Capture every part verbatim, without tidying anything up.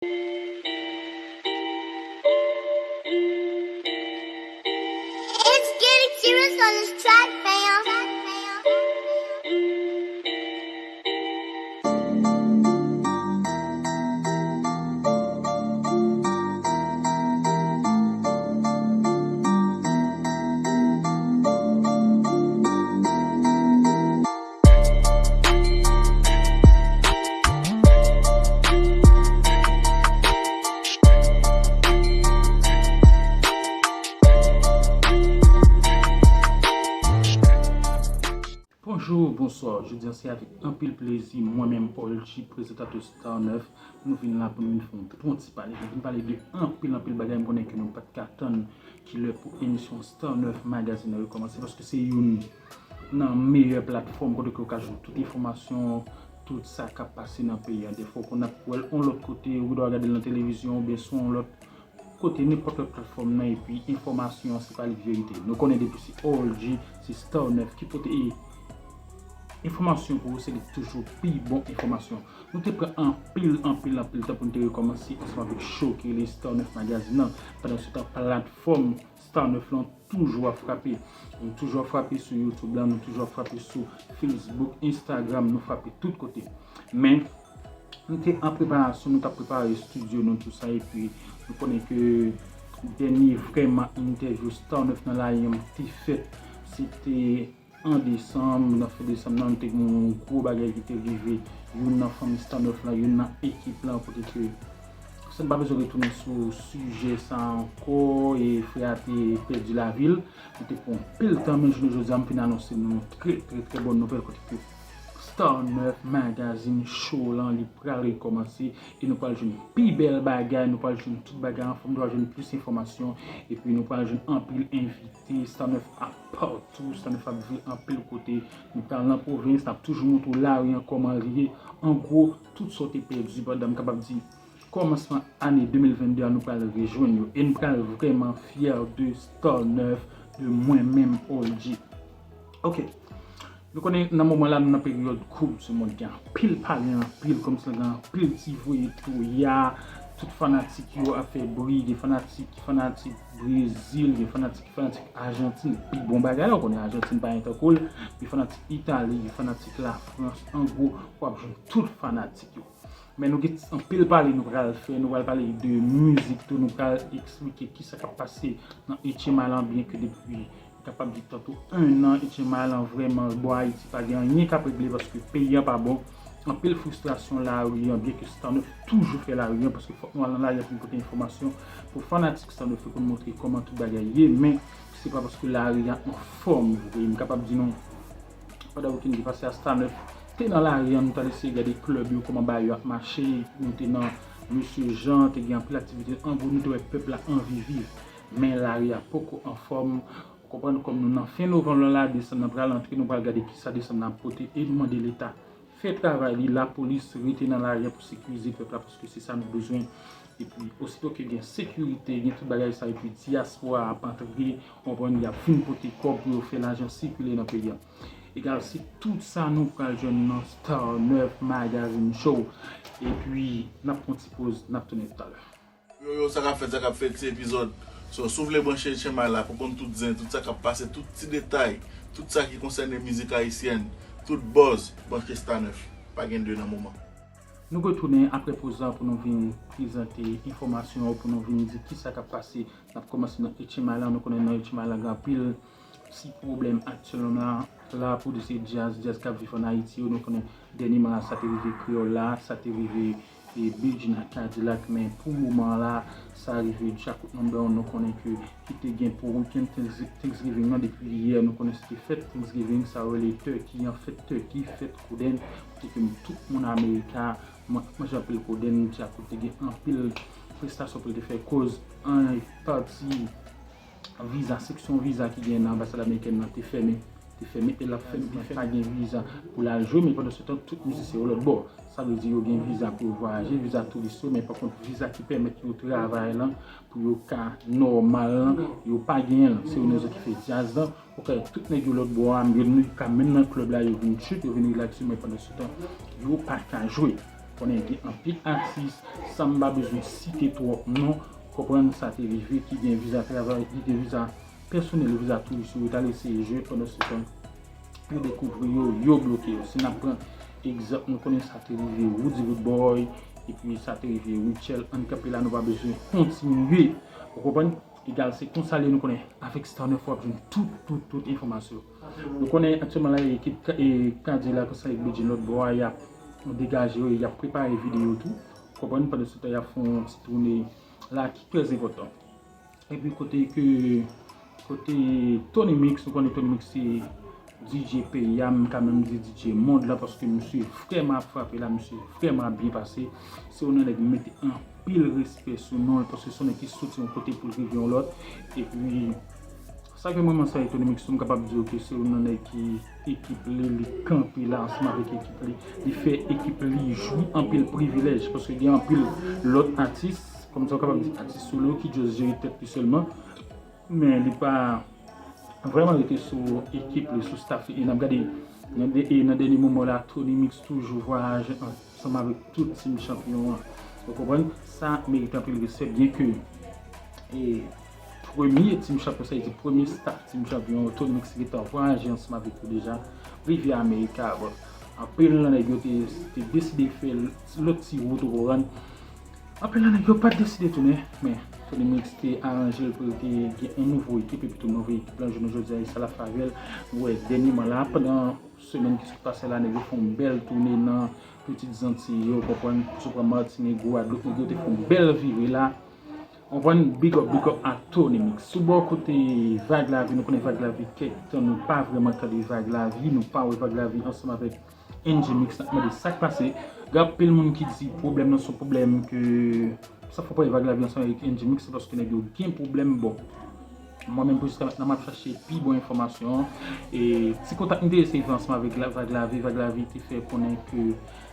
It's getting serious on this track, fam. Bonjou, bonswa. Jodi a se avèk anpil plezi, mwen menm, Paul G, prezantatè Star nèf, nou vin la pou nou vin fè yon bon ti pale. Nou vin pale de anpil, anpil bagay. M konnen ke nou pa t ka tann kilè pou emisyon Star nèf Magazine nan rekòmanse, paske se youn nan meyè platfòm kote ke w ka jwenn tout enfòmasyon, tout sa k ap pase nan peyi a. Defwa w konn ap wè l yon lòt kote, ou gen dwa gade l nan televizyon oubyen sou yon lòt kote, nenpòt lòt platfòm nan, epi enfòmasyon an se pa li k verite. Nou konnen depi se O L G, se Star nèf ki pote e, enfòmasyon pou ou, se li k toujou pi bon enfòmasyon. Nou te pran anpil, anpil, anpil tan pou n te rekòmanse ansanm avèk show ki rele Star nèf Magazine nan. Pandan se tan, platfòm Star nèf lan toujou ap frape. Nou toujou ap frape sou YouTube la, nou toujou ap frape sou Facebook, Instagram, nou frape tout kote. Men, nou te an preparasyon, nou t ap prepare estidyo nou, tou sa, epi nou konnen ke dènye vrèman entèvyou Star nèf nan lari an te fèt, se te an desanm, nan fen desanm nan, nou te gen yon gwo bagay ki te rive youn nan fanmi Star nèf lan, youn nan ekip lan, kote ke, san n pa bezwen retounen sou sijè sa ankò, e frè a te pèdi lavi l. Nou te pran anpil tan, men jounen jodi a, m fin anonse nou yon trè, trè, trè bòn nouvèl, kote ke Star nèf Magazine Show lan, li pral rekòmanse, e nou pral jwenn pi bèl bagay, nou pral jwenn tout bagay anfòm, nou pral jwenn plis enfòmasyon, epi nou pral jwenn anpil envite. Star nèf ap patou, Star nèf ap viv anpil kote. Nou pral nan pwovens, n ap toujou montre w lari an kòman l ye. An gwo, tout sa w te pèdi pandan, m kapab di, kòmansman ane de mil venn de a, nou pral rejwenn yo. E n pral vrèman fyè de Star nèf, de mwen menm, O L G. Ok. Nou konnen nan moman la, nou nan peryòd Koup di Mond, gen anpil pale, anpil kòmsi gen anpil ti voye touya, tout fanatik yo ap fè bri, gen fanatik ki fanatik Brezil, gen fanatik ki fanatik Ajantin, pi bon bagay la, ou konnen Ajantin pa gen tankou l, gen fanatik Itali, gen fanatik Lafrans, an gwo, w ap jwenn tout fanatik yo. Men nou gen anpil pale nou pral fè, nou pral pale de mizik tou, nou pral eksplike kisa k ap pase nan H M I lan, byen ke depi, m kapab di tankou en an, H M I lan vrèman, bò Ayiti pa gen anyen k ap regle paske peyi an pa bon. Anpil fristrasyon lari an, byen ke Star nèf toujou fè lari an, paske fòk nou al nan lari an pou n pote enfòmasyon pou fanatik Star nèf yo, pou n montre kòman tout bagay ye, men se pa paske lari an anfòm vre, m kapab di nou, pandan wikenn ki pase a, Star nèf te nan lari an, nou t al eseye gade klèb yo, kòman bagay yo ap mache, nou te nan Mesye Jan, te gen anpil aktivite, an gwo, nou te wè pèp la anvi viv, men lari a poko anfòm. Ou konprann, kòm nou nan fen novanm lan la, desanm nan pral antre, nou pral gade kisa desanm nan ap pote e nou mande Leta fè travay li, lapolis rete nan lari a pou sekirize pèp la, paske se sa nou bezwen. Epi, osito ke gen sekirite, gen tout bagay sa, epi dyaspora a ap antre, ou konprann, y ap vin pote kòb pou yo fè lajan sikile nan peyi a. Egal, se tout sa nou pral jwenn nan Star nèf Magazine Show. Epi, n ap pran ti poz, n ap tounen talè. Yo, yo, sa k ap fèt, sa k ap fèt, se epizòd. So, si w vle branche H M I la pou konn tout zen, tout sa k ap pase, tout ti detay, tout sa ki konsène mizik ayisyèn, tout buzz, branche Star nèf. Pa gen de nan moman. Nou retounen apre poz la pou nou vin prezante enfòmasyon yo, pou nou vin di kisa k ap pase. N ap kòmanse nan H M I la, nou konnen nan H M I la gen anpil ti pwoblèm aktyèlman la, la pou di se djaz, djaz k ap viv ann Ayiti yo, nou konnen dènyèman la, sa te rive Kreyòl la, sa te rive, e, Bedjine ak K-Dilak, men pou moman la, sa rive Djakout Number One, nou konnen ke ki te gen pou weekend Thanks-, Thanksgiving nan depi yè, nou konnen se te fèt Thanksgiving, sa yo rele turkey an, fèt turkey, fèt kodenn, kote ke tout moun Amerika man-, manje anpil kodenn, Djakout te gen anpil prestasyon pou l te fè, koz an pati viza, seksyon viza ki gen nan anbasad amerikèn nan te fèmen, te fèmen e l ap fèmen, pa gen viza pou l al jwe, men pandan se tan, tout mizisyen yo lòt bò. Sa vle di yo gen viza pou yo vwayaje, viza touris yo, men pa kont viza ki pèmèt yo travay lan, pou yo ka nòmal lan, yo pa genyen l. Se yo nan zòn ki fè djaz lan. Ok, tout nèg yo lòt bò a, yo ka menm nan klèb la, yo vin chit, yo vin rilakse, men pandan se tan, yo pa ka jwe. Konnen gen anpil atis, san m pa bezwen site twòp non, konprann, sa te rive, ki gen viza travay, ki gen viza pèsonèl, viza touris yo, yo t al eseye jwe pandan se tan, yo dekouvri yo, yo bloke yo. Si n ap pran egzanp, nou konnen sa te rive Roody Roodboy, epi sa te rive Rutshelle, ann kanpe la, nou pa bezwen kontinye. Ou konprann? Egal, se konsa l ye, nou konnen avèk Star Neuf w ap jwenn tout, tout, tout enfòmasyon. Nou konnen aktyèlman la, ekip Ka- e, Kadilak ansanm avèk Bedjine lòt bò a, y ap degaje yo, y ap prepare videyo tou. Konprann, pandan se tan y ap fè yon ti toune la ki trè enpòtan. Epi kote ke, kote Tony Mix, nou konnen Tony Mix se D J peyi a, m ka menm di D J mond lan, paske misye vrèman ap frape la, misye vrèman ap byen pase. Se yon nèg m mete anpil respè sou non l, paske se yon nèg ki soti yon kote pou l rive yon lòt. Epi, sa ke mwen, mwen sa Tony Mix, m kapab di w ke se yon nèg ki ekip li, li kanpe la ansanm avèk ekip li. Li fè ekip li jwi anpil privilèj, paske gen anpil lòt atis, kòmsi w kapab di atis solo ki just jere tèt li sèlman. Men li pa vrèman rete sou ekip li, sou staff li. E n ap gade nan de- e nan dènye moman la, Tony Mix toujou vwayaje ansanm avèk tout Team Champion an. Ou konprann? Sa merite anpil respè, byen ke e premye Team Champion, sa vle di premye staff Team Champion, Tony Mix gentan vwayaje ansanm avèk yo deja, rive Amerika. Bon, anpil nan nèg yo te, te deside fè lòt ti wout, ou konprann. Anpil nan nèg yo pa t deside tounen, men Tony Mix te aranje l pou yo te gen yon nouvo ekip, epi tou nouvo ekip lan, jounen jodi a, e sa l ap fè avè l. Nou wè dènyeman la, pandan semèn ki sot pase la, nèg yo fè yon bèl tounen nan Pitit Zantiy yo, konprann, si w pran Matinik, Gwadloup, nèg yo te fè yon bèl vire la. Konprann, big up, big up a Tony Mix. Sou bò kote Vag Lavi, nou konnen Vag Lavi kèk tan nou pa vrèman tande Vag Lavi, nou pa wè Vag Lavi ansanm avèk N G Mix, n ap mande sa k pase. Gen anpil moun ki di pwoblèm nan se yon pwoblèm ke sa fè pale Vag Lavi ansanm avèk N G Mix, se paske nèg yo gen pwoblèm. Bon, mwen menm pou jiska mentnan m ap chache pi bon enfòmasyon an. E ti kontak m te eseye fè ansanm avèk la- Vag Lavi, Vag Lavi te fè konnen ke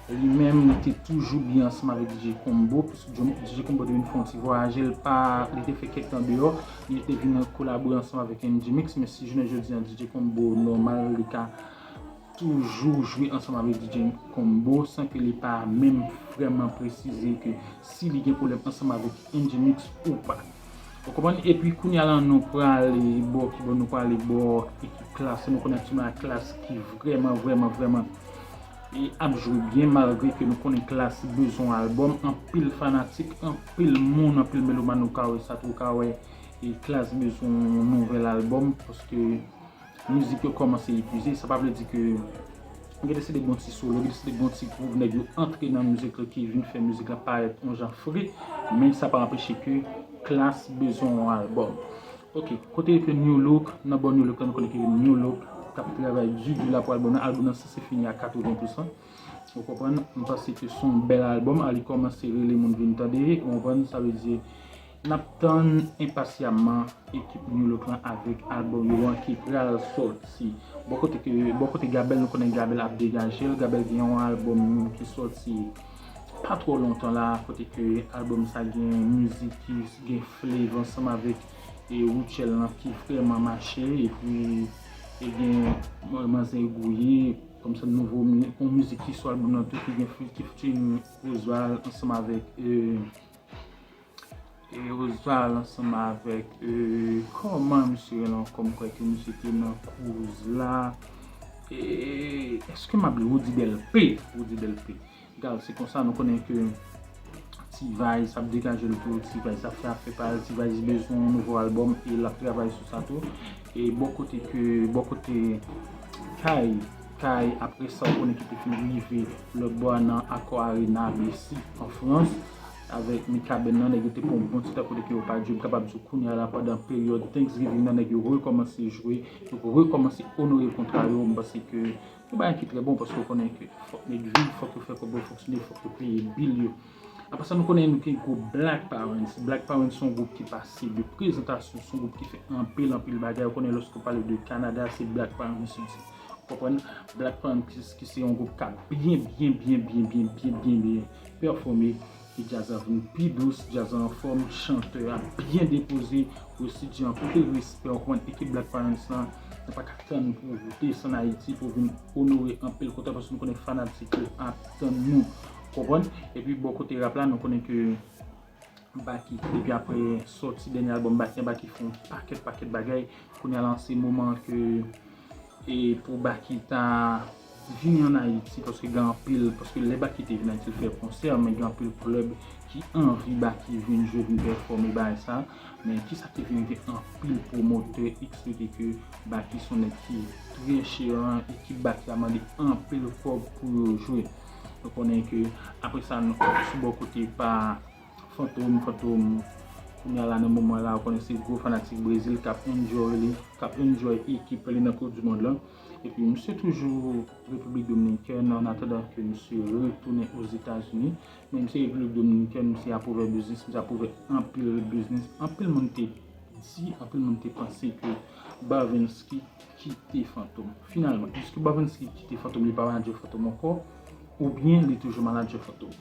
li menm li te toujou byen ansanm avèk D J Combo, paske D J Combo te vin fè yon ti vwayaje, l pa, li te fè kèk tan deyò, li te vin kolabore ansanm avèk N G Mix, men si jounen jodi a D J Combo nòmal, li ka toujou jwe ansanm avèk D J Combo san ke li pa menm vrèman presize ke si li gen pwoblèm ansanm avèk N G Mix ou pa. Ou konprann? Epi kounye a la, nou prale bò ki bò, nou prale bò ekip Klass. Nou konnen aktyèlman Klass ki vrèman, vrèman, vrèman e ap jwe byen, malgre ke nou konnen Klass bezwen yon albòm. Anpil fanatik, anpil moun, anpil melomàn, ou ka wè sa tou, ou ka wè e Klass bezwen yon nouvèl albòm, paske mizik yo kòmanse epuize. Sa pa vle di ke gen de se de bon ti solo, gen de se de bon ti gwoup, nèg yo antre nan mizik la ki vin fè mizik la parèt yon jan fre, men sa pa anpeche ke Klass bezwen yon albòm. Ok, kote ke New Look, nan bò New Look la, nou konnen ke New Look k ap travay di di la pou albòm nan. Albòm nan sanse fini a katreven pousan. Ou konprann? M panse ke se yon bèl albòm. A li kòmanse rele moun vin tande. Ou konprann? Sa vle di, n ap tann enpasyamman ekip New Look lan avèk albòm yo an ki pral sòti. Bò kote ke, bò kote Gabel, nou konnen Gabel ap degaje l. Gabel gen yon albòm ki sòti pa twò lontan la, kote ke albòm sa gen mizik ki gen flav ansanm avèk e Rutshelle lan ki vrèman mache, epi e gen Manzè Gouye, kòmsi nouvo mi- yon mizik ki sou albòm nan tou, ki gen fi- ki featuring Osval ansanm avèk e, e Osval ansanm avèk e, kòman misye rele ankò, m kwè ke misye te nan kouz la. E, èske m ap li Roody Delpé? Roody Delpé. Egal, se konsa nou konnen ke T-Vice ap degaje l tou, T-Vice ap fè afè pa l, T-Vice bezwen yon nouvo albòm e l ap travay sou sa tou. E bò kote ke, bò kote Kay, Kay, apre sa ou konnen ki te fin rive lòt bò a nan Accor Arena, Besi, an Frans, avèk Mikaben nan, nèg yo te pran yon bon ti tan kote ke yo pa jwe, m kapab di w kounye a la pandan peryòd Thanksgiving nan, nèg yo rekòmanse jwe, yo rekòmanse onore kontra yo, m panse ke yon bagay ki trè bon, paske w konnen ke fòk nèg viv, fòk yo fè kòb yo fonksyone, fòk yo peye bil yo. Apre sa, nou konnen nou gen gwoup Black Parents. Black Parents se yon gwoup ki pase de prezantasyon, se yon gwoup ki fè anpil, anpil bagay. Ou konnen lòske w pale de Kanada, se Black Parents ou di. Ou konprann? Black Parents ki, ki se yon gwoup k ap byen, byen, byen pèfòme. E djaz la vin pi dous, djaz la anfòm, chantè a byen depoze, Wessidji, anpil respè, ou konprann, ekip Black Parents lan, nou pa ka tann pou desann Ayiti, pou vin onore anpil kontra, paske nou konnen fanatik yo ap tann nou. Konprann? Epi bò kote rap la, nou konnen ke Baky, depi apre sòti dènye album Baky an, Baky fè yon pakèt, pakèt bagay. Kounye a la, se moman ke, e, pou Baky ta vini ann Ayiti, paske gen anpil, paske lè Baky te vin Ayiti, l fè konsè, men gen anpil klèb ki anvi Baky vin jwe, vin pèfòme bagay sa. Men kisa ki vin rive, anpil pwomotè eksplike ke Baky se yon nèg ki trè chè, ekip Baky a mande anpil kòb pou yo jwe. Nou konnen ke apre sa, nou sou bò kote pa Fantom, Fantom, kounye a la, nan moman la, ou konnen se gwo fanatik Brezil k ap enjoy li, k ap enjoy ekip li nan Koup di Mond lan. Epi misye toujou Repiblik Dominikèn, an atandan ke misye retounen Ozetazini. Men misye Repiblik Dominikèn, misye ap ouvè biznis, misye ap ouvè anpil biznis. Anpil moun te di, anpil moun te panse ke Bavenski kite Fantom. Finalman, èske Bavenski kite Fantom, li pa manadjè Fantom ankò, oubyen li toujou manadjè Fantom?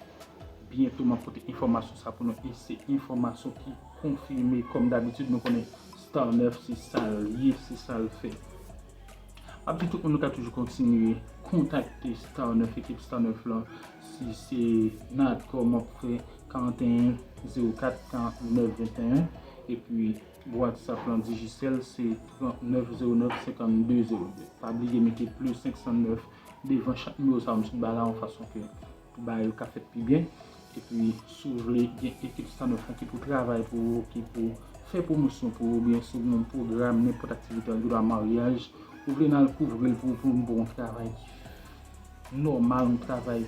Byento, m ap pote enfòmasyon sa pou nou, e se enfòmasyon ki konfime, kòm dabitid, nou konnen Star nèf, se sa l ye, se sa l fè. M ap di tout moun nou ka toujou kontinye kontakte Star nèf, ekip Star nèf lan, si se nan Natcom, w ap fè karannteyen zewo kat karannèf venteyen, epi WhatsApp lan, Digicel, se trannèf zewo nèf senkannde zewo de. Pa bliye mete plis senk san nèf devan chak nimewo sa yo m sot ba la, yon fason ke pou bagay yo ka fèt pi byen. Epi, si w vle gen ekip Star nèf lan ki pou travay pou ou, ki pou fè pwomosyon pou ou, oubyen si w gen yon pwogram, nenpòt aktivite, andwa maryaj, ou vle n al kouvri l pou ou, pou nou ba w yon travay ki nòmal, yon travay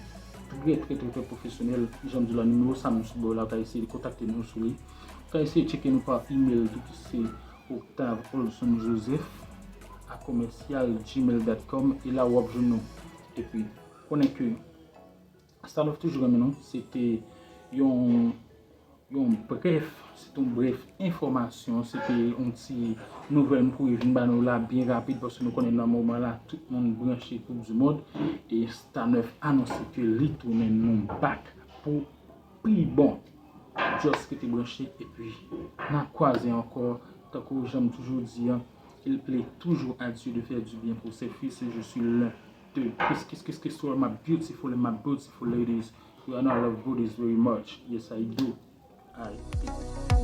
trè, trè, trè, trè pwofesyonèl, jan m di w la, nimewo sa m sot ba w la, ou ka eseye kontakte nou sou li. Ou ka eseye tcheke nou pa email tou, ki se Octave Olson Joseph a commercial gmail dot com, e la w ap jwenn nou. Epi, konnen ke Star nèf toujou renmen nou. Se te yon, yon brèf, se te yon brèf enfòmasyon, se te yon ti nouvèl m kouri vin ba nou la byen rapid, paske nou konnen nan moman la, tout moun branche Koup di Mond, e Star nèf anonse ke li tounen nou back pou pi bon. Just rete branche, epi n a kwaze ankò, tankou jan m toujou di an, il plaît toujours à Dieu de faire du bien pour ses fils, et je suis l'un de, kiss, kiss, kiss, kiss to all my beautiful and my beautiful ladies. We are not love bodies very much. Yes, I do. I do.